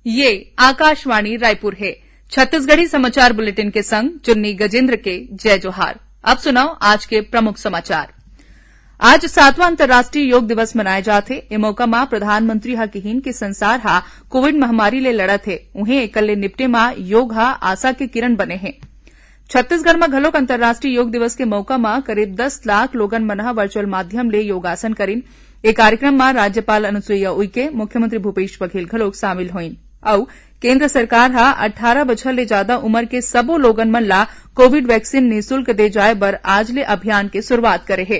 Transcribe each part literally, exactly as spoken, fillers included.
ये आकाशवाणी रायपुर हे। छत्तीसगढ़ी समाचार बुलेटिन के संग चुन्नी गजेंद्र के जय जोहार। अब सुनव आज के प्रमुख समाचार। आज सातवां अंतर्राष्ट्रीय योग दिवस मनाए जात हे। ए मौका म प्रधानमंत्री ह किहीन कि संसार ह कोविड महामारी ले लड़त हे, उहें एकर ले निपटे म योग ह आशा के किरण बने हे। छत्तीसगढ़ म घलोक अंतर्राष्ट्रीय योग दिवस के मौका म करीब दस लाख लोगन मन ह वर्चुअल माध्यम ले योगासन करिन। ए कार्यक्रम म राज्यपाल अनुसुईया उइके, मुख्यमंत्री भूपेश बघेल घलोक शामिल होइन। अउ केंद्र सरकार ह अट्ठारह बछर ले जादा उमर के सबो लोगन मन ला कोविड वैक्सीन निशुल्क दे जाए बर आज ले अभियान के शुरुआत करे हे।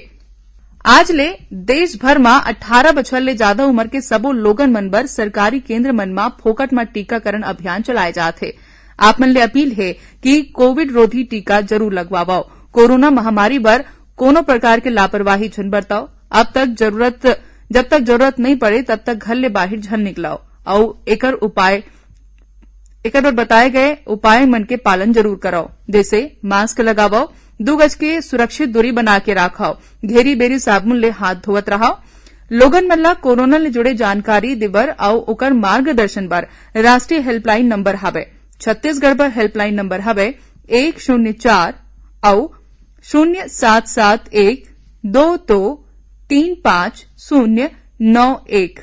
आज ले देश भर म अट्ठारह बछर ले जादा उमर के सबो लोगन मन बर सरकारी केंद्र मन म फोकट म टीकाकरण अभियान चलाए जात हे। आप मन ले अपील हे कि कोविड रोधी टीका जरूर लगवावव। कोरोना महामारी बर कोनो प्रकार के लापरवाही झन बरतव। अब तक जरूरत, जब तक जरूरत नइ पड़े, तब तक घर ले बाहिर झन निकलव। अउ एकर उपाय, एकर बर बताए गए उपाय मन के पालन जरूर करव, जैसे मास्क लगावव, दू गज के सुरक्षित दूरी बना के राखव, घेरी बेरी साबुन ले हाथ धोवत रहव। लोगन मन ला कोरोना ले जुड़े जानकारी देबर अउ ओकर मार्गदर्शन बर राष्ट्रीय हेल्पलाइन नंबर हवय। छत्तीसगढ़ बर हेल्पलाइन नंबर हवय एक शून्य चार अउ शून्य सात सात एक दो दो तीन पाँच शून्य नौ एक।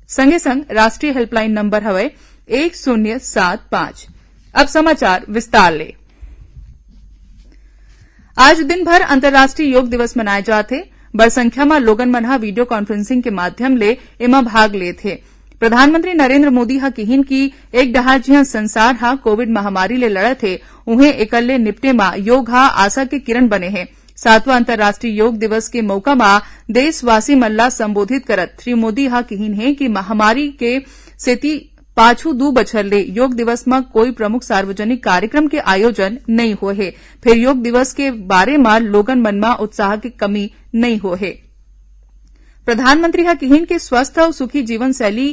संगे संग राष्ट्रीय हेल्पलाइन नंबर हवय एक शून्य सात पाँच। अब समाचार विस्तार ले। आज दिन भर अंतर्राष्ट्रीय योग दिवस मनाए जात हे। बड़ संख्या म लोगन मन ह वीडियो कॉन्फ्रेंसिंग के माध्यम ले एमा भाग लेत हे। प्रधानमंत्री नरेंद्र मोदी ह किहीन कि एक डहार जिहां संसार ह कोविड महामारी ले लड़त हे, उहें एकर ले निपटे म योग ह आशा के किरण बने हे। सातवां अंतर्राष्ट्रीय योग दिवस के मौका म देशवासी मन ला संबोधित करत श्री मोदी ह किहीन हे कि महामारी के सेती पाछू दू बछर ले योग दिवस म कोई प्रमुख सार्वजनिक कार्यक्रम के आयोजन नइ होए हे, फेर योग दिवस के बारे म लोगन मन म उत्साह के कमी नइ होए हे। प्रधानमंत्री ह किहीन के स्वस्थ अउ सुखी जीवन शैली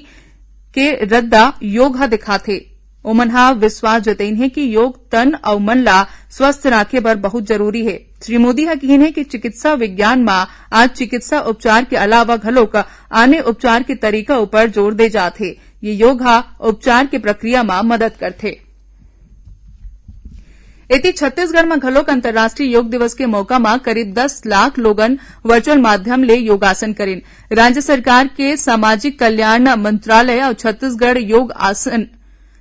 के रद्दा योग ह दिखाथे। ओमन ह विश्वास जतइन हे कि योग तन अउ मन ला स्वस्थ राखे बर बहुत जरूरी हे। श्री मोदी ह किहीन हे कि चिकित्सा विज्ञान म आज चिकित्सा उपचार के अलावा घलोक आने उपचार के तरीका ऊपर जोर दे जात हे। ये योग ह उपचार के प्रक्रिया म मदद करथे। एती छत्तीसगढ़ म घलोक अंतर्राष्ट्रीय योग दिवस के मौका म करीब दस लाख लोगन वर्चुअल माध्यम ले योगासन करिन। राज्य सरकार के सामाजिक कल्याण मंत्रालय अउ छत्तीसगढ़ योग आसन,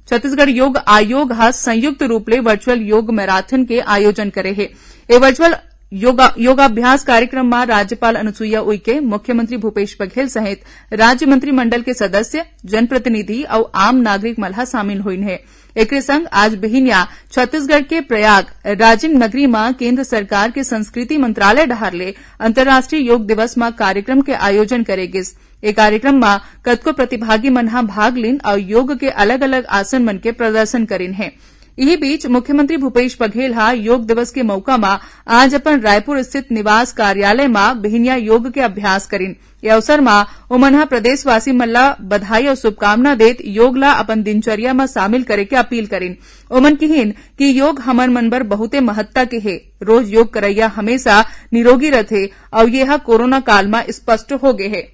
छत्तीसगढ़ योग आयोग ह संयुक्त रूप ले वर्चुअल योग मैराथन के आयोजन करे हे। ए वर्चुअल योगा-, योगाभ्यास कार्यक्रम म राज्यपाल अनुसुईया उइके, मुख्यमंत्री भूपेश बघेल सहित राज्य मंत्रिमंडल के सदस्य, जनप्रतिनिधि अउ आम नागरिक मन ह शामिल होइन हे। एकरे संग आज बिहिनिया छत्तीसगढ़ के प्रयाग राजिम नगरी म केंद्र सरकार के संस्कृति मंत्रालय डहार ले अंतर्राष्ट्रीय योग दिवस म कार्यक्रम के आयोजन करे गिस। ए कार्यक्रम म कतको प्रतिभागी मन ह भाग लीन अउ योग के अलग-अलग आसन मन के प्रदर्शन करिन हे। इही बीच मुख्यमंत्री भूपेश बघेल ह योग दिवस के मौका म आज अपन रायपुर स्थित निवास कार्यालय म बिहिनिया योग के अभ्यास करिन। ए अवसर म ओमन ह प्रदेशवासी मन ल बधाई अउ शुभकामना देत योग ल अपन दिनचर्या म शामिल करे के अपील करिन। ओमन किहीन कि योग हमर मन बर बहुते महत्ता के हे। रोज योग करइया हमेशा निरोगी रथे अउ ये ह कोरोना काल म स्पष्ट हो गे हे।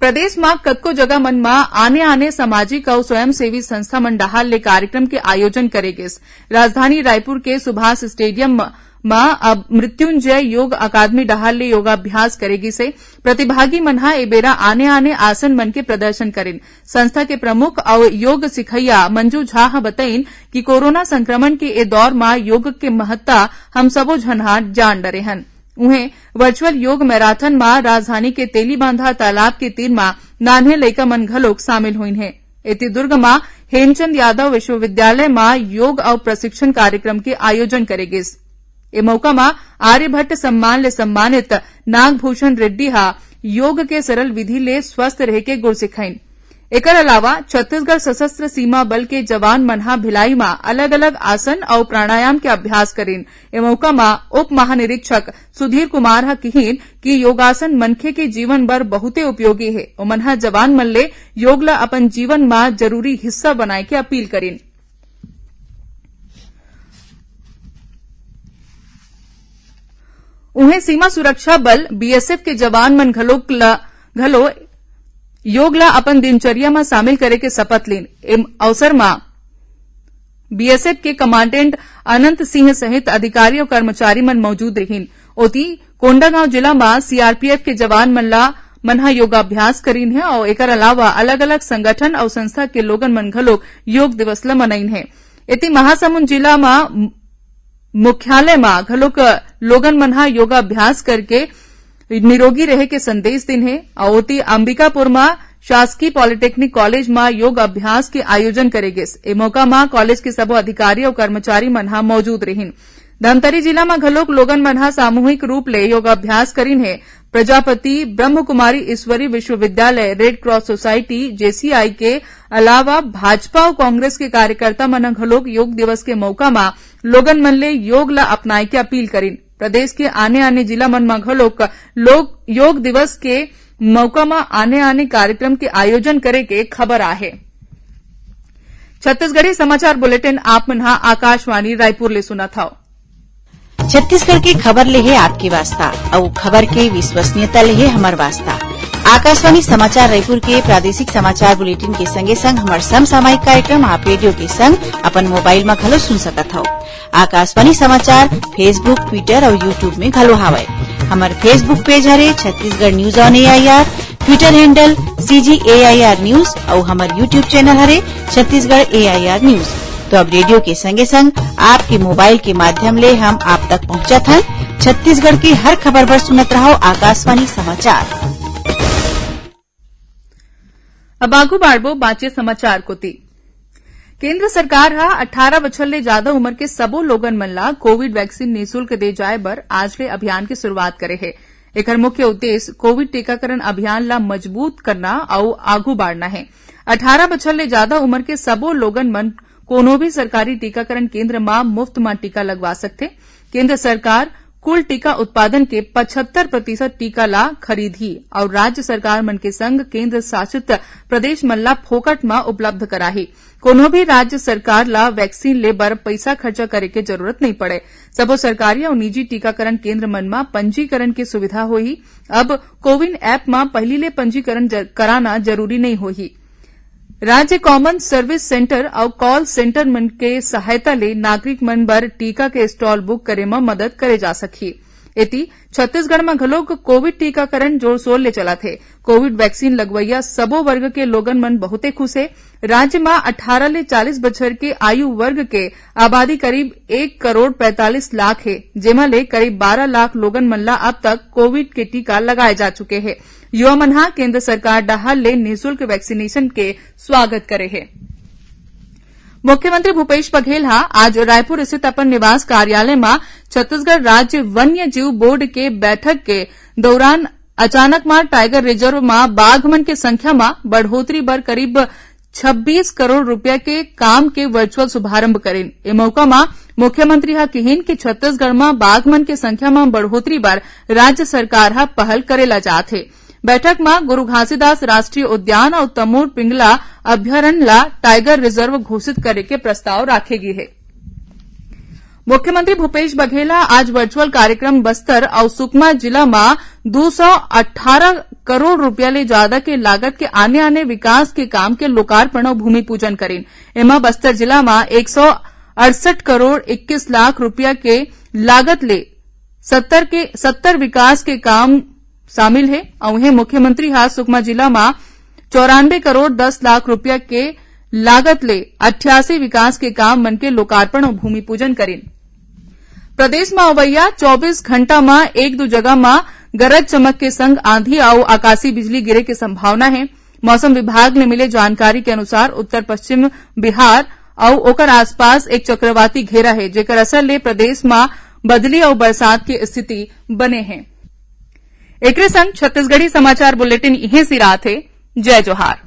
प्रदेश म कतको जगह मन म आने-आने सामाजिक अउ स्वयंसेवी संस्था मन डहार ले कार्यक्रम के आयोजन करे गिस। राजधानी रायपुर के सुभाष स्टेडियम म, म अब मृत्युंजय योग अकादमी डहार ले योगाभ्यास करे गिस हे। प्रतिभागी मन ह ए बेरा आने-आने आसन मन के प्रदर्शन करिन। संस्था के प्रमुख अउ योग सिखइया मंजू झा ह बतइन कि कोरोना संक्रमण के ए दौर म योग के महत्ता हम सबो झन ह जान डरे हन। उहें, वर्चुअल योग मैराथन म राजधानी के तेलीबांधा तालाब के तीर म नान्हे लइका मन घलोक शामिल होइन हे। एती दुर्ग म हेमचंद यादव विश्वविद्यालय म योग अउ प्रशिक्षण कार्यक्रम के आयोजन करे गिस। ए मौका म आर्यभट्ट सम्मान ले सम्मानित नागभूषण रेड्डी ह योग के सरल विधि ले स्वस्थ रहे के गुर सिखाइन। एकर अलावा छत्तीसगढ़ सशस्त्र सीमा बल के जवान मन ह भिलाई म अलग-अलग आसन अउ प्राणायाम के अभ्यास करिन। ए मौका म उप महानिरीक्षक सुधीर कुमार ह किहीन कि योगासन मनखे के जीवन बर बहुते उपयोगी हे। ओमन ह जवान मन ले योग ल अपन जीवन म जरूरी हिस्सा बनाए के अपील करिन। उहें, सीमा सुरक्षा बल, बीएसएफ के जवान मन घलोक ल, घलो योग ला अपन दिनचर्या म शामिल करे के शपथ लीन। ए अवसर म बीएसएफ के कमांडेंट अनंत सिंह सहित अधिकारी अउ कर्मचारी मन मौजूद रिहिन। ओती, कोंडागांव जिला म सीआरपीएफ के जवान मन ला मन ह योगाभ्यास करीन हे अउ एकर अलावा अलग-अलग संगठन अउ संस्था के लोगन मन घलोक योग दिवस ल मनाइन हे। एती, महासमुंद जिला म मुख्यालय म घलोक लोगन मन ह योगाभ्यास करके निरोगी रहे के संदेश दिन हे। अउ ओती, अंबिकापुर म शासकीय पॉलिटेक्निक कॉलेज म योग अभ्यास के आयोजन करे गिस। ए मौका म कॉलेज के सबो अधिकारी अउ कर्मचारी मन ह मौजूद रिहिन। धमतरी जिला म घलोक लोगन मन ह सामूहिक रूप ले योगाभ्यास करीन हे। प्रजापति ब्रह्म कुमारी ईश्वरी विश्वविद्यालय, रेड क्रॉस सोसाइटी, जेसीआई के अलावा भाजपा अउ कांग्रेस के कार्यकर्ता मन ह घलोक योग दिवस के मौका म लोगन मन ले योग ल अपनाए के अपील करीन। प्रदेश के आने-आने जिला मन म घलोक लोग योग दिवस के मौका म आने-आने कार्यक्रम के आयोजन करे के खबर आहे। छत्तीसगढ़ी समाचार बुलेटिन आप मन ह आकाशवाणी रायपुर ले सुनत हव। छत्तीसगढ़ के खबर ले हे आपके वास्ता, अउ खबर के विश्वसनीयता ले हे हमर वास्ता। आकाशवाणी समाचार रायपुर के प्रादेशिक समाचार बुलेटिन के संगे संग हमर समसामयिक कार्यक्रम आप रेडियो के संग अपन मोबाइल म घलो सुन सकत हव। आकाशवाणी समाचार Facebook, Twitter अउ YouTube में घलो हावय। हमर Facebook पेज हरे Chhattisgarh news on AIR, Twitter handle CG AIR news अउ हमर YouTube चैनल हरे छत्तीसगढ़ एआईआर न्यूज। तो अब रेडियो के संगे संग आपके मोबाइल के माध्यम ले हम आप तक पहुंचत हन छत्तीसगढ़ के हर खबर बर सुनत रहव आकाशवाणी समाचार। अब आगू बाढ़बो बांचे समाचार कोती। केंद्र सरकार ह अठारह बछर ले जादा उमर के सबो लोगन मन ला कोविड वैक्सीन निशुल्क दे जाय बर आज ले अभियान के शुरुआत करे हे। एखर मुख्य उद्देश्य कोविड टीकाकरण अभियान ला मजबूत करना अउ आगू बाढ़ना हे। अठारह बछर ले जादा उमर के सबो लोगन मन कोनो भी सरकारी टीकाकरण केंद्र म मुफ्त म टीका लगवा सकथे। केंद्र सरकार कुल टीका उत्पादन के पचहत्तर प्रतिशत टीका ला खरीदही अउ राज्य सरकार मन के संग केंद्र शासित प्रदेश मन ला फोकट म उपलब्ध कराही। कोनो भी राज्य सरकार ला वैक्सीन ले बर पइसा खर्चा करे के जरूरत नइ पड़े। सबो सरकारी अउ निजी टीकाकरण केंद्र मन म पंजीकरण के सुविधा होही। अब कोविन ऐप म पहिली ले पंजीकरण ज-, कराना जरूरी नइ होही। राज्य कॉमन सर्विस सेंटर अउ कॉल सेंटर मन के सहायता ले नागरिक मन बर टीका के स्टॉल बुक करे म मदद करे जा सकही। एती, छत्तीसगढ़ म घलोक कोविड टीकाकरण जोर-शोर ले चलत हे। कोविड वैक्सीन लगवइया सबो वर्ग के लोगन मन बहुते खुश हे। राज्य म अठारह ले चालीस बछर के आयु वर्ग के आबादी करीब एक करोड़ पैंतालीस लाख हे, जेमा ले करीब बारह लाख लोगन मन ला अब तक कोविड के टीका लगाए जा चुके हे। युवा मन ह केंद्र सरकार डहार ले निशुल्क वैक्सीनेशन के स्वागत करे हे। मुख्यमंत्री भूपेश बघेल ह आज रायपुर स्थित अपन निवास कार्यालय म छत्तीसगढ़ राज्य वन्य जीव बोर्ड के बैठक के दौरान अचानक म टाइगर रिजर्व म बाघ मन के संख्या म बढ़ोतरी बर करीब छब्बीस करोड़ रुपया के काम के वर्चुअल शुभारंभ करिन। ए मौका म मुख्यमंत्री ह किहिन कि छत्तीसगढ़ म बाघ मन के संख्या म बढ़ोतरी बर राज्य सरकार ह पहल करे ला जात हे। बैठक म गुरु घासीदास राष्ट्रीय उद्यान अउ तमोर पिंगला अभ्यारण्य ला टाइगर रिजर्व घोषित करे के प्रस्ताव राखे गे हे। मुख्यमंत्री भूपेश बघेल ह आज वर्चुअल कार्यक्रम बस्तर अउ सुकमा जिला म दू सौ अट्ठारह करोड़ रुपया ले जादा के लागत के आने-आने विकास के काम के लोकार्पण अउ भूमि पूजन करिन। एमा बस्तर जिला म एक सौ अड़सठ करोड़ इक्कीस लाख रुपया के लागत ले सत्तर के, सत्तर विकास के काम शामिल हे। अउ उहें मुख्यमंत्री ह सुकमा जिला म चौरानबे करोड़ दस लाख रुपया के लागत ले अट्ठासी विकास के काम मन के लोकार्पण अउ भूमि पूजन करिन। प्रदेश म अवइया चौबीस घंटा म एक दू जगह म गरज चमक के संग आंधी अउ आकाशीय बिजली गिरे के संभावना हे। मौसम विभाग ले मिले जानकारी के अनुसार उत्तर पश्चिम बिहार अउ ओकर आसपास एक चक्रवाती घेरा हे, जेकर असर ले प्रदेश म बदली अउ बरसात के स्थिति बने हे। एकरे संग छत्तीसगढ़ी समाचार बुलेटिन इहें सिरात हे। जय जोहार।